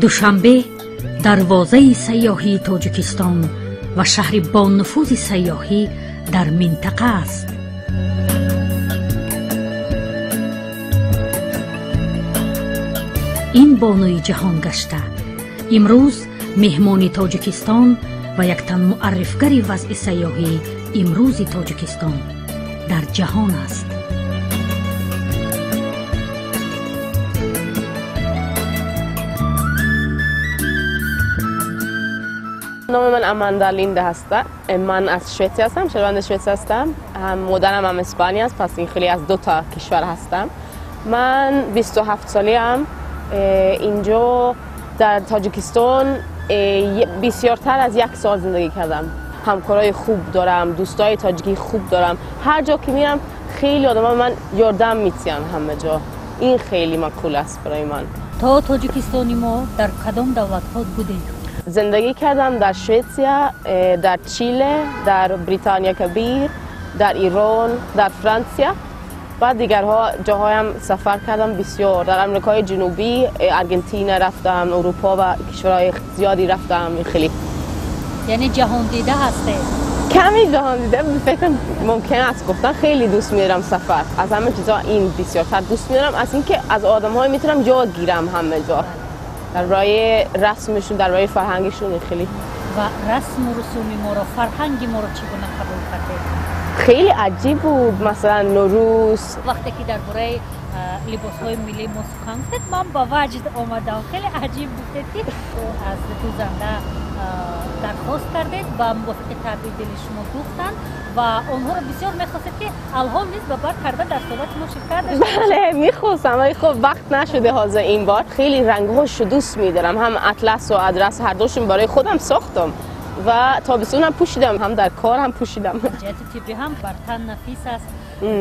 Душанбе дарвозаи сайёҳии Тоҷикистон ва шаҳри бонуфузи сайёҳӣ дар минтақа аст. Ин бонуи ҷаҳонгашта имрӯз меҳмони Тоҷикистон ва яктан муаррифгари вазъи сайёҳии имрӯзи Тоҷикистон дар ҷаҳон аст. نام من اماندا لینده هست. من از شوئد هستم، شهروند شوئد هستم. هم مادرم هم اسپانیا است، پس این خیلی از دو تا کشور هستم. من 27 ساله ام. اینجا در تاجیکستان بسیارتر از یک سال زندگی کردم. همکارای خوب دارم، دوستای تاجیکی خوب دارم. هر جا که میرم خیلی آدم من یاردم میتیان همه جا. این خیلی مقبول است برای من. تا تاجیکستانی ما در کدام دولت ها بودید؟ زندگی کردم در شوئد، در چیله، در بریتانیا کبیر، در ایران، در فرانسه و دیگرها جاهایم سفر کردم بسیار. در امریکای جنوبی، ارجنتین رفتم، اروپا و کشورهای زیادی رفتم. خیلی یعنی جهان دیده هسته؟ کمی جهان دیده فکر ممکن است گفتن. خیلی دوست می‌دارم سفر، از همه چیزا این بسیارتر دوست می‌دارم، از اینکه از آدم‌های میتونم یاد گیرم همه جا، در رای رسمشون، در رای فرهنگشون. خیلی و رسم و رسوم ما را، فرهنگ ما را چگونه قبول کردید؟ خیلی عجیب بود. مثلا نوروز، وقتی که درباره لباس‌های ملی ما سخن گفتید من با وجد آمدم. خیلی عجیب گفتید که از دوزنده درخواست کردید و موافق طبع دل شما دوختند و آنها را بسیار میخواستید که الان نیز به بر کرده در صحبت ما شرکت داشته. بله میخواستم، ولی خب وقت نشده حاضر این بار. خیلی رنگ‌هاش رو دوست میدارم، هم اطلس و ادرس هر دوشون برای خودم ساختم و تابستون هم پوشیدم، هم در کار هم پوشیدم. جهت طبی هم بر تن نفیس است،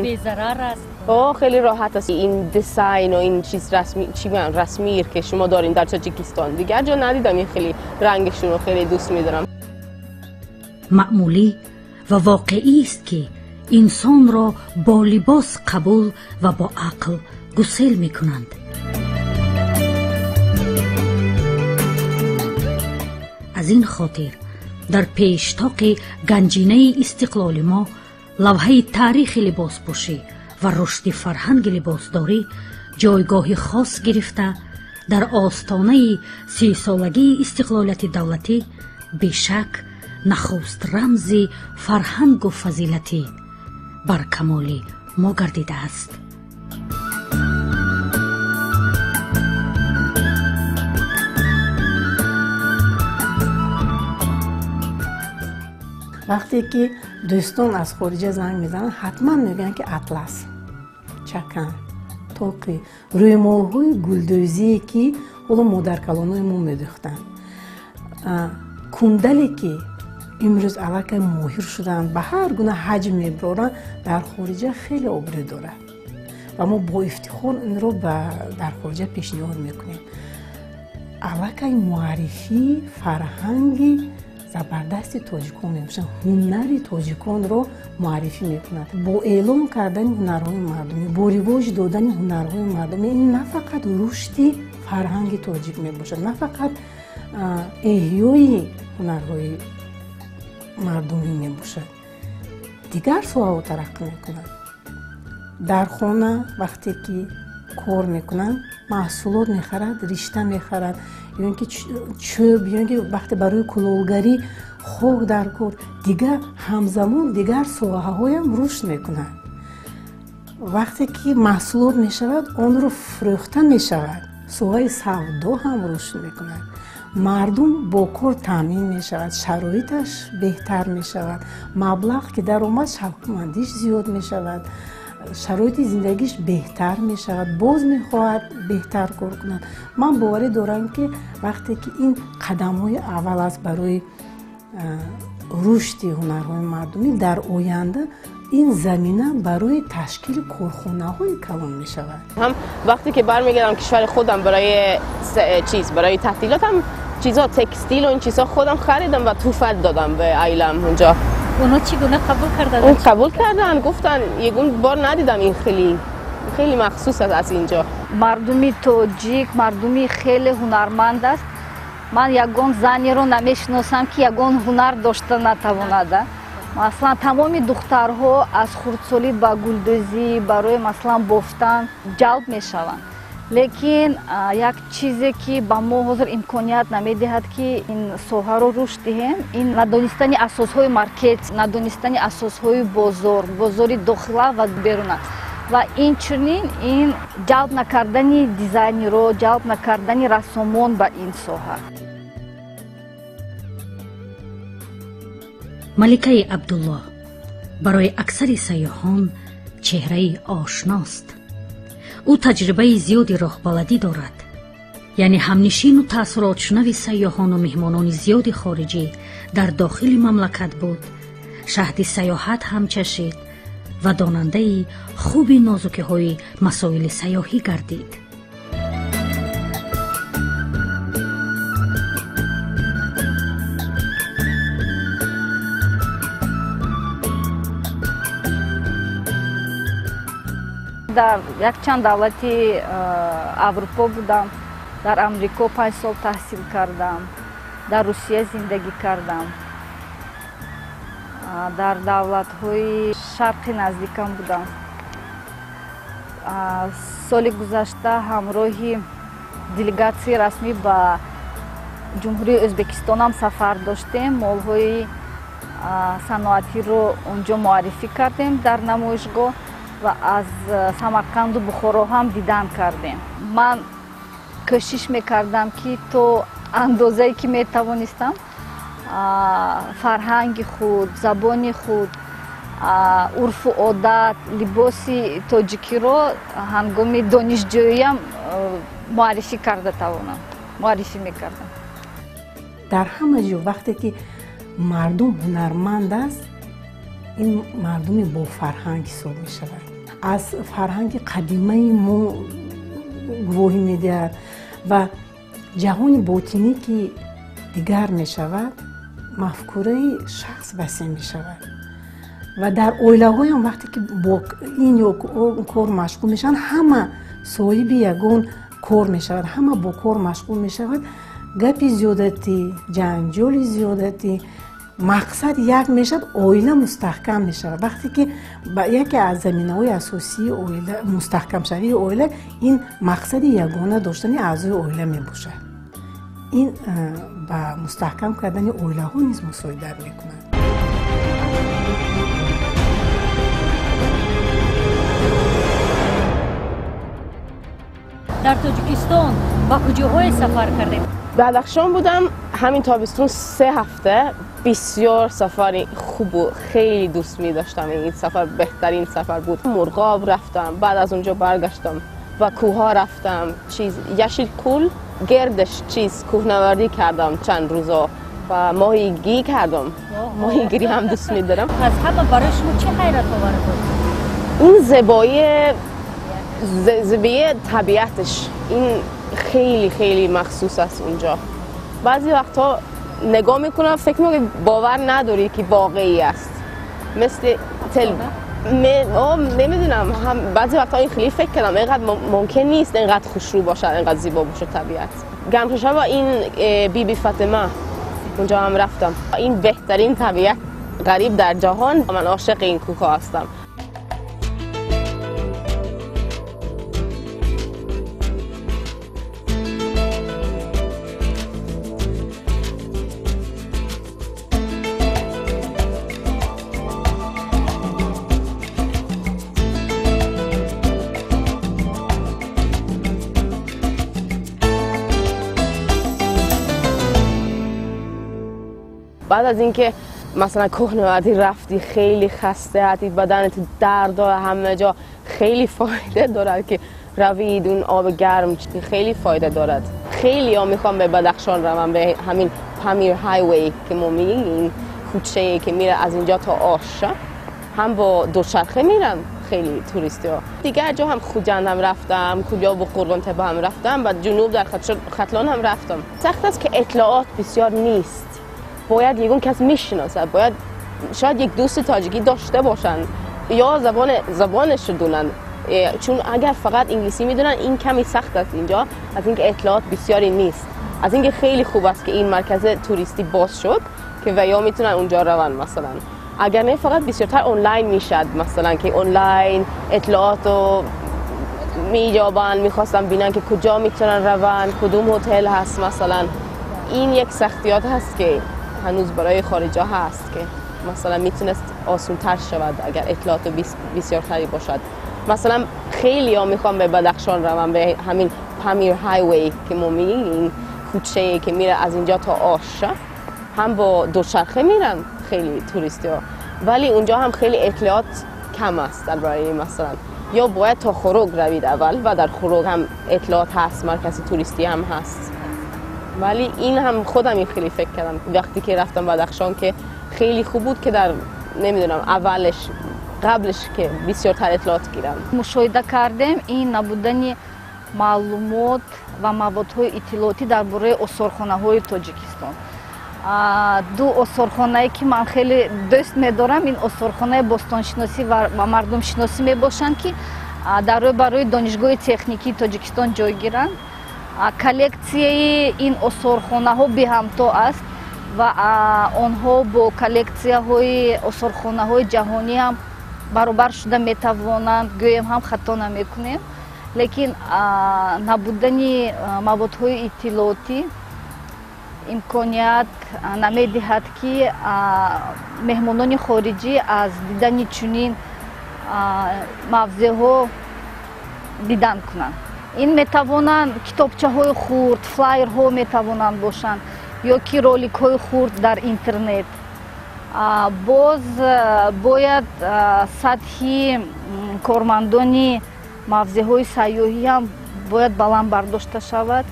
بی ضرر است. اوه خیلی راحت است. این design و این چیز رسمی، چی میگن، رسمی که شما دارین در تاجیکستان دیگر جا ندیدم. این خیلی رنگشون رو خیلی دوست میدارم. معمولی و واقعی است که انسان را با لباس قبول و با عقل گسیل میکنند. از این خاطر در پیشتاق گنجینه استقلال ما لوحه تاریخ لباس پوشی و رشد فرهنگ لباسداری جایگاه خاص گرفته در آستانه 30 سالگی استقلالیت دولتی بیشک نخست رمز فرهنگ و فضیلتی بر کمال ما گردیده است. وقتی که دوستان از خارج زنگ میزنن حتما میگن که اطلس، چکن، توقی، رویمال‌های گلدوزی که حالا مادرکلانای ما میدوختن، کندلی که امروز аллакай моҳир шуданд, ба ҳар гуна ҳаҷм мебароранд, дар хориҷа хеле обрӯ дорад ва мо бо ифтихор инро дар хориҷа пешниҳод мекунем. Аллакай муаррифии фарҳанги забардасти тоҷикон мебошанд, ҳунари тоҷиконро муаррифӣ мекунад. Бо эълон кардани ҳунарҳои мардумӣ, бо ривоҷ додани ҳунарҳои мардумӣ ин на фақат рушди фарҳанги тоҷик мебошад, на фақат эҳёи ҳунарҳои мардумӣ мебошад, дигар соҳаҳо тараққӣ мекунанд. Дар хона вақте ки кор мекунанд, маҳсулот мехарад, ришта мехарад, ё ин ки чӯб, ё ин ки вақте барои кулолгарӣ хок дар кор, дигар ҳамзамон дигар соҳаҳоям рушд мекунанд. Вақте ки маҳсулот мешавад, онро фурӯхта мешавад, соҳаи савдо ҳам рушд мекунад, мардум бо кор таъмин мешавад, шароиташ беҳтар мешавад, маблағ ки даромад, шавқмандиш зиёд мешавад, шароити зиндагиш беҳтар мешавад, боз мехоҳад беҳтар кор кунад. Ман боварӣ дорам, ки вақте ки ин қадамҳои аввал аст барои рушди ҳунарҳои мардумӣ, дар оянда ин замина барои ташкили корхонаҳои калон мешавад. Ҳам вақте ки бармегардам кишвари худам барои чиз, барои таътилотам, чизо текстил ва ин чизо худам харидам ва туҳфа додам ба оилам онҷо. اونا چگونه قبول کردن؟ اون قبول کردن، گفتن یگون بار ندیدم این خیلی خیلی مخصوص است از اینجا. Мардуми тоҷик мардуми хеле ҳунарманд аст. Ман ягон занеро намешиносам, ки ягон ҳунар дошта натавонад. Масалан, тамоми духтарҳо аз хурдсолӣ ба гулдӯзӣ, барои масалан бофтан ҷалб мешаванд. Лекин як чизе, ки ба мо ҳозир имконият намедиҳад, ки ин соҳаро рушд диҳем, ин надонистани асосҳои маркет, надонистани асосҳои бозор, бозори дохила ва беруна. Ва инчунин ин ҷалб накардани дизайнеро, ҷалб накардани рассомон ба ин соҳа. Маликаи Абдуллоҳ барои аксари сайёҳон чеҳраи ошност. Ӯ таҷрибаи зиёди роҳбаладӣ дорад, яъне ҳамнишину таассуротшунави сайёҳону меҳмонони зиёди хориҷӣ дар дохили мамлакат буд, шаҳди сайёҳат ҳам чашид ва донандаи хуби нозукиҳои масоили сайёҳӣ гардид. Дар якчанд давлати Аврупо будам, дар Амрико 5 сол таҳсил кардам, дар Русия зиндагӣ кардам, дар давлатҳои шарқи наздикам будам. Соли гузашта ҳамроҳи делегатсияи расмӣ ба Ҷумҳурии Ӯзбекистонам сафар доштем. Молҳои саноатиро онҷо муаррифӣ кардем дар намоишгоҳ ва аз Самарқанду Бухоро ҳам дидан кардем. Ман кӯшиш мекардам, ки то андозае ки метавонистам фарҳанги худ, забони худ, урфу одат, либоси тоҷикиро ҳангоми донишҷӯиям муаррифӣ карда тавонам, муаррифӣ мекардам. Дар ҳама ҷо вақте ки мардум ҳунарманд аст, ин мардуми бофарҳанг ҳисоб мешавад. Аз фарҳанги қадимаи мо гувоҳӣ медиҳад ва ҷаҳони ботинӣ ки дигар мешавад, мафкураи шахс васеъ мешавад. Ва дар оилаҳоям вақте ки бо ин ё он кор машғул мешаванд, ҳама соҳиби ягон кор мешавад, ҳама бо кор машғул мешавад. Гапи зиёдатӣ, ҷанҷоли зиёдатӣ, мақсад як мешавад, оила мустаҳкам мешавад. Вақте ки яке аз заминаҳои асосии оила, мустаҳкамшавии оила, ин мақсади ягона доштани аъзои оила мебошад. Ин ба мустаҳкам кардани оилаҳо низ мусоидат мекунад. Дар Тоҷикистон ба куҷоҳое сафар кардем? Бадахшон будам ҳамин тобистон 3 ҳафта. Бисёр сафари хуб буд, хеле дӯст медоштам. Ин сафар беҳтарин сафар буд. Мурғоб рафтам, баъд аз онҷо баргаштам ва кӯҳҳо рафтам. Чиз Яшилкул гирдаш чиз кӯҳнавардӣ кардам чанд рӯза ва моҳигирӣ кардам. Моҳигирӣ ҳам дӯст медорам. Аз ҳама барои шумо чӣ ҳайратовар буд? ин зебоии табиаташ, ин хеле хеле махсус аст онҷо. Баъзе вақтҳо нигоҳ мекунам, фикр мекунам бовар надорӣ ки воқеӣ аст. Мисли намедонам, баъзе вақтҳо ин хеле фикр кардам, инқадр мумкин нест инқадр хушрӯ бошад, инқадр зебо бошад табиат. Гамшаша ва ин Биби Фотима онҷо ҳам рафтам. Ин беҳтарин табиат ғариб дар ҷаҳон. Ман ошиқи ин кӯҳҳо ҳастам. بعد از اینکه مثلا کوهنوردی رفتی خیلی خسته هستی، بدنت درد داره، همه جا، خیلی فایده دارد که روید اون آب گرم، خیلی فایده دارد. خیلی ها میخوام به بدخشان روم، به همین پامیر هایوی که ما میگیم، این کوچه که میره از اینجا تا آش، هم با دوچرخه میرن خیلی توریستی ها. دیگر جا هم خوجند هم رفتم، کجا و قرغان تپه هم رفتم و جنوب در ختلان هم رفتم. سخت است که اطلاعات بسیار نیست. باید یگون کس میشناسد، باید شاید یک دوست تاجیکی داشته باشند یا زبانش رو دونند. چون اگر فقط انگلیسی میدونن این کمی سخت است اینجا، از اینکه اطلاعات بسیاری نیست. از اینکه خیلی خوب است که این مرکز توریستی باز شد که و یا میتونن اونجا روان مثلا. اگر نه فقط بسیارتر آنلاین میشد، مثلا که آنلاین اطلاعاتو مییابن، میخواستن ببینن که کجا میتونن روان، کدوم هتل هست مثلا. این یک سختیات هست که هنوز برای خارجا هست که مثلا میتونست آسان‌تر شود اگر اطلاعات بسیارتری باشد. مثلا خیلی ها میخوان به بدخشان روان، به همین پامیر هایوی که ما میگیم، این کوچه که میره از اینجا تا آش، هم با دوچرخه میرن خیلی توریستی ها، ولی اونجا هم خیلی اطلاعات کم است درباره مثلا یا باید تا خروگ روید اول و در خروگ هم اطلاعات هست، مرکز توریستی هم هست. ولی این هم خودم این خیلی فکر کردم وقتی که رفتم بدخشان که خیلی خوب بود که در نمیدونم اولش قبلش که بسیارتر اطلاعات گیرم. مشاهده کردیم این نبودن معلومات و موادهای اطلاعاتی درباره осорхонаҳои Тоҷикистон. Ду осорхонае ки ман хеле дӯст медорам, ин осорхонаи бостоншиносӣ ва мардумшиносӣ мебошанд, ки дар рӯбарӯи Донишгоҳи техникии Тоҷикистон ҷойгиранд. Коллексияи ин осорхонаҳо беҳамто аст ва онҳо бо коллексияҳои осорхонаҳои ҷаҳонӣ ҳам баробар шуда метавонанд, гӯем ҳам хато намекунем. Лекин набудани маводҳои иттилоотӣ имконият намедиҳад, ки меҳмонони хориҷӣ аз дидани чунин мавзеъҳо дидан кунанд. Ин метавонанд китобчаҳои хурд, флайерҳо метавонанд бошанд ё ки роликҳои хурд дар интернет. Боз бояд сатҳи кормандони мавзеъҳои сайёҳӣ ҳам бояд баланд бардошта шавад.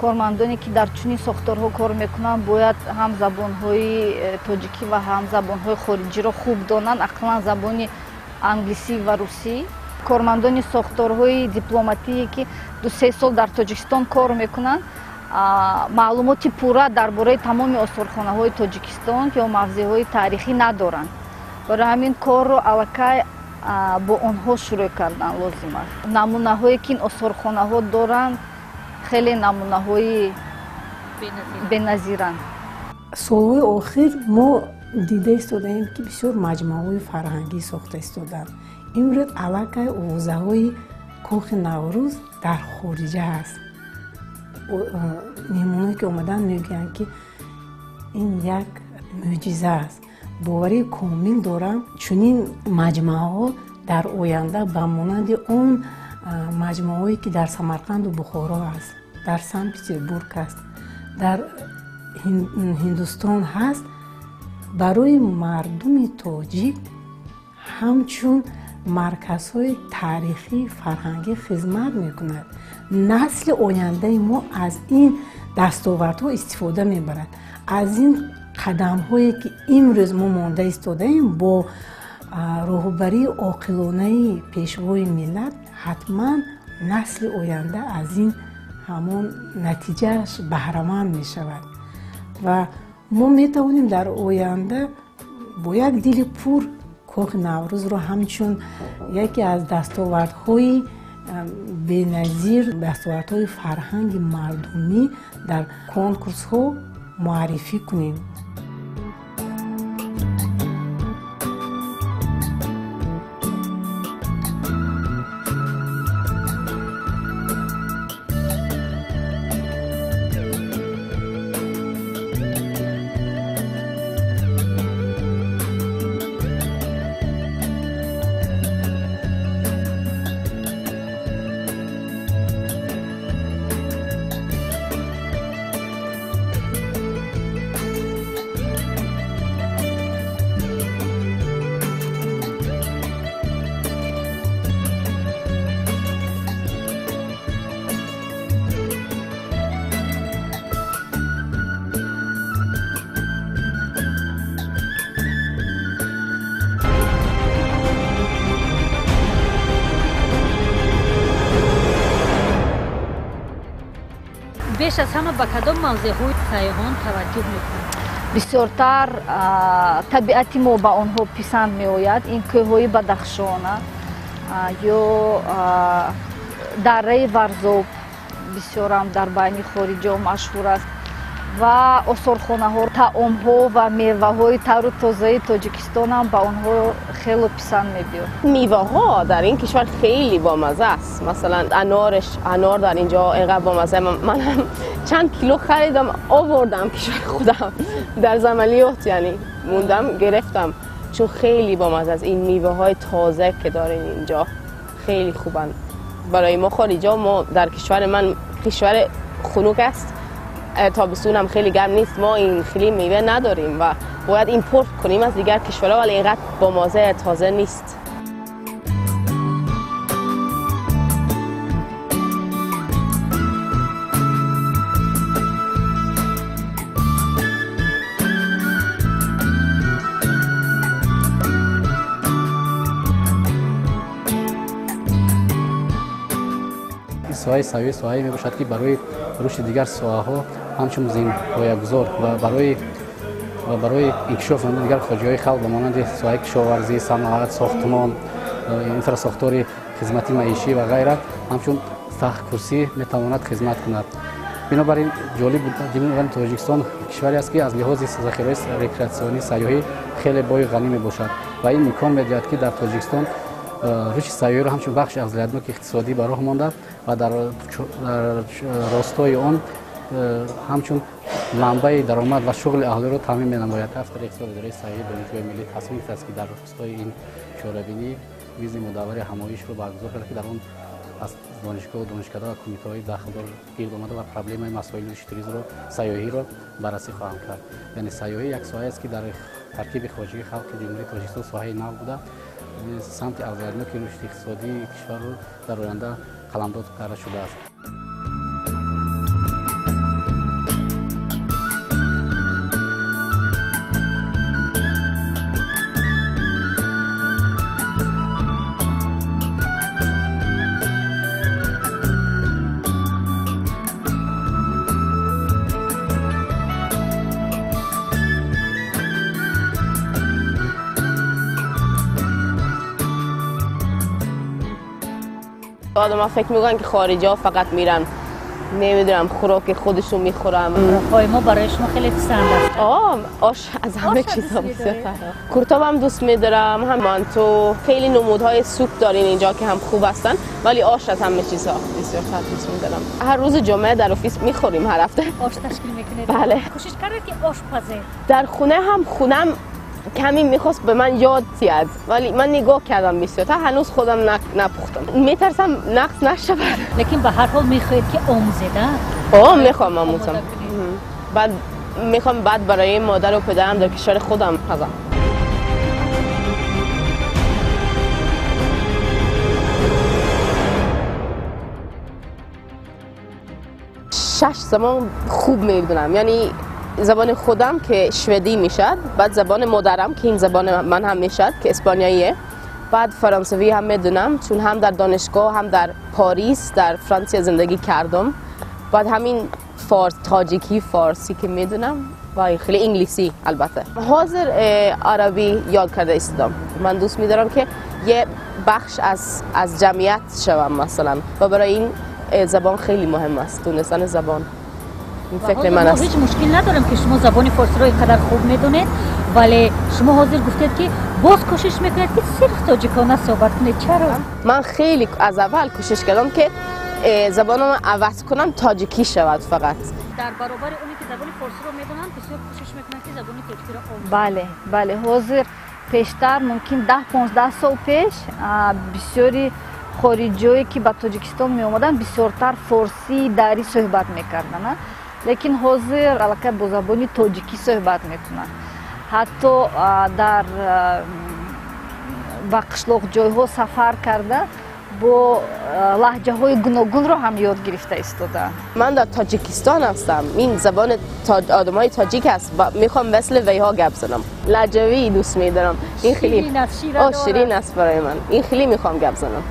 Кормандоне ки дар чунин сохторҳо кор мекунанд бояд ҳам забонҳои тоҷикӣ ва ҳам забонҳои хориҷиро хуб донанд, ақаллан забони англисӣ ва русӣ. Кормандони сохторҳои дипломатие ки 2-3 сол дар Тоҷикистон кор мекунанд, маълумоти пурра дар бораи тамоми осорхонаҳои Тоҷикистон ё мавзеъҳои таърихӣ надоранд. Барои ҳамин корро аллакай бо онҳо шурӯъ кардан лозим аст. Намунаҳое ки ин осорхонаҳо доранд хеле намунаҳои беназиранд. Солҳои охир мо дида истодаем, ки бисёр маҷмӯаҳои фарҳангӣ сохта истодаанд. Имрӯз аллакай овозаҳои кохи Наврӯз дар хориҷа ҳаст. Меҳмоное ки омаданд мегӯянд, ки ин як мӯъҷиза аст. Боварии комил дорам, чунин маҷмӯаҳо дар оянда ба монанди он маҷмӯаҳое ки дар Самарқанду Бухоро ҳаст, дар Санкт Петербург ҳаст, дар Ҳиндустон ҳаст, барои мардуми тоҷик ҳамчун марказҳои таърихӣ фарҳангӣ хизмат мекунад. Насли ояндаи мо аз ин дастовардҳо истифода мебарад. Аз ин қадамҳое ки имрӯз мо монда истодаем бо роҳбарии оқилонаи пешвои миллат, ҳатман насли оянда аз ин ҳамон натиҷааш баҳраманд мешавад ва мо метавонем дар оянда бо як дили пур кохи Наврӯзро ҳамчун яке аз дастовардҳои беназир, дастовардҳои фарҳанги мардумӣ дар конкурсҳо муаррифӣ кунем. Беш аз ҳама ба кадом мавзеъҳои сайёҳон таваҷҷӯҳ мекунанд? Бисёртар табиати мо ба онҳо писанд меояд. Ин кӯҳҳои Бадахшона, Ё дараи Варзоб бисёрам дар байни хориҷиҳо машҳур аст ва осорхонаҳо, таомҳо ва меваҳои тару тозаи Тоҷикистон ҳам ба онҳо хеле писанд мебиёд. Меваҳо дар ин кишвар хеле бомаза аст. Масалан, анор дар инҷо инқадр бомаза. Ман ҳам чанд кило харидам, овардам кишвари худам. Дар замалиёт яъне мондам, гирифтам, чун хеле бомаза аст. Ин меваҳои тоза ки дорем инҷо хеле хубанд. Барои мо хориҷиҳо, мо дар кишвари ман, кишвар хунук аст, тобистон هم خیلی گرم نیست، ما این خیلی میوه نداریم و باید import کنیم از دیگر کشورها، ولی اینقدر با مزه تازه نیست. Соҳаи сайёҳӣ соҳае мебошад, ки барои рушди дигар соҳаҳо ҳамчун зинпоягузор ва барои инкишоф намудани дигар хоҷагиҳои халқ ба монанди соҳаи кишоварзӣ, саноат, сохтмон, инфрасохтори хизмати маишӣ ва ғайра ҳамчун сахткурсӣ метавонад хизмат кунад. Бинобар ин ҷолиб буд, Тоҷикистон кишваре аст, ки аз лиҳози захираҳои рекреатсионии сайёҳӣ хеле бою ғанӣ мебошад ва ин имкон медиҳад, ки дар Тоҷикистон рушди сайёҳиро ҳамчун бахши афзалиятноки иқтисодӣ ба роҳ монда ва дар ростои он ҳамчун манбаи даромад ва шуғли аҳолиро таъмин менамояд. Дафтари иқтисоди идораи сайёҳии Донишгоҳи миллӣ тасмим гирифтааст, ки дар ростои ин чорабинӣ мизи мудаввари ҳамоишро баргузор кард, ки дар он аз донишгоҳу донишкада ва кумитаҳои дахлдор гирд омада ва проблемаи масоили рушди туризмро, сайёҳиро баррасӣ хоҳанд кард. Яъне сайёҳӣ як соҳае аст, ки дар таркиби хоҷагии халқи Ҷумҳурии Тоҷикистон соҳаи нав буда, самти афзалиятноки рушди иқтисодии кишварро дар оянда қаламдод карда шудааст. آدم فکر میکنن که خارجی ها فقط میرن، نمیدونم، خوراک خودشون میخورن. خوراک‌های ما برای شما خیلی پسند است. آش از همه چیزا بسیار. کورتاب هم دوست میدارم، هم مانتو، خیلی نمودهای سوپ دارین اینجا که هم خوب هستن، ولی آش از همه چیزا بسیار دوست میدارم. هر روز جمعه در office میخوریم، هر هفته. آش تشکیل میکنید؟ بله. کوشش کردید که آش پزید؟ در خونه هم خونم کمی میخواست به من یاد تیاد، ولی من نگاه کردم بسیار، تا هنوز خودم نپختم، میترسم نقص نشود. لیکن به هر حال میخواهید که آموزید؟ میخوام آموزم. بعد میخوام بعد برای مادر و پدرم در کشور خودم پزم. شش زبان خوب میدونم، یعنی زبان خودم که شوئدی میشد، بعد زبان مادرم که این زبان من هم میشد که اسپانیاییه، بعد فرانسوی هم میدونم چون هم در دانشگاه هم در پاریس در فرانسه زندگی کردم، بعد همین تاجیکی فارسی که میدونم و خیلی انگلیسی البته. حاضر عربی یاد کرده ایستادم. من دوست میدارم که یه بخش از جمعیت شوم مثلا، و برای این زبان خیلی مهم است، دونستن زبان. فکر من است. هیچ مشکل ندارم که شما زبان فارسی را اینقدر خوب میدونید، ولی شما حاضر گفتید که باز کوشش میکنید که صرف تاجیکانه صحبت کنید. چرا؟ من خیلی از اول کوشش کردم که زبانم عوض کنم، تاجیکی شود فقط. در برابر اونی که زبان فارسی رو میدونن بسیار کوشش میکنن که زبان تاجیکی رو آموزش. بله بله، حاضر پیشتر ممکن 10-15 سال پیش بسیاری خارجیایی که به تاجیکستان می اومدن بسیارتر فارسی دری صحبت میکردن، лекин ҳозир аллакай бо забони тоҷикӣ суҳбат мекунанд. Ҳатто дар ба қишлоқҷойҳо сафар карда бо лаҳҷаҳои гуногунро ҳам ёд гирифта истодаанд. Ман дар Тоҷикистон ҳастам, ин забони одамои тоҷик аст ва мехоҳам мисли вайҳо гап занам. Лаҳҷавӣ дӯст медорам. Ин хеле ширин аст барои ман. Ин хеле мехоҳам гап занам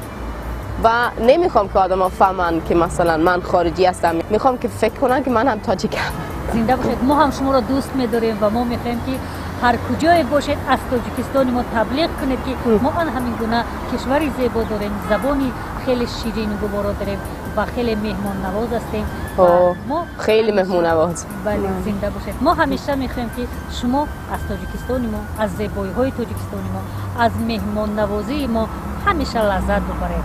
و نمیخوام که آدم ها فهمن که مثلا من خارجی هستم، میخوام که فکر کنن که من هم تاجیکم. زنده باشید. ما هم شما را دوست میداریم و ما میخوایم که Ҳар куҷое бошед, аз Тоҷикистони мо таблиғ кунед, ки мо ан ҳамин гуна кишвари зебо дорем, забони хеле ширину гуворо дорем ва хеле меҳмоннавоз ҳастем. Мо хеле меҳмоннавоз. Бале, зинда бошед. Мо ҳамеша мехоҳем, ки шумо аз Тоҷикистони мо, аз зебоиҳои Тоҷикистони мо, аз меҳмоннавозии мо ҳамеша лаззат бубаред.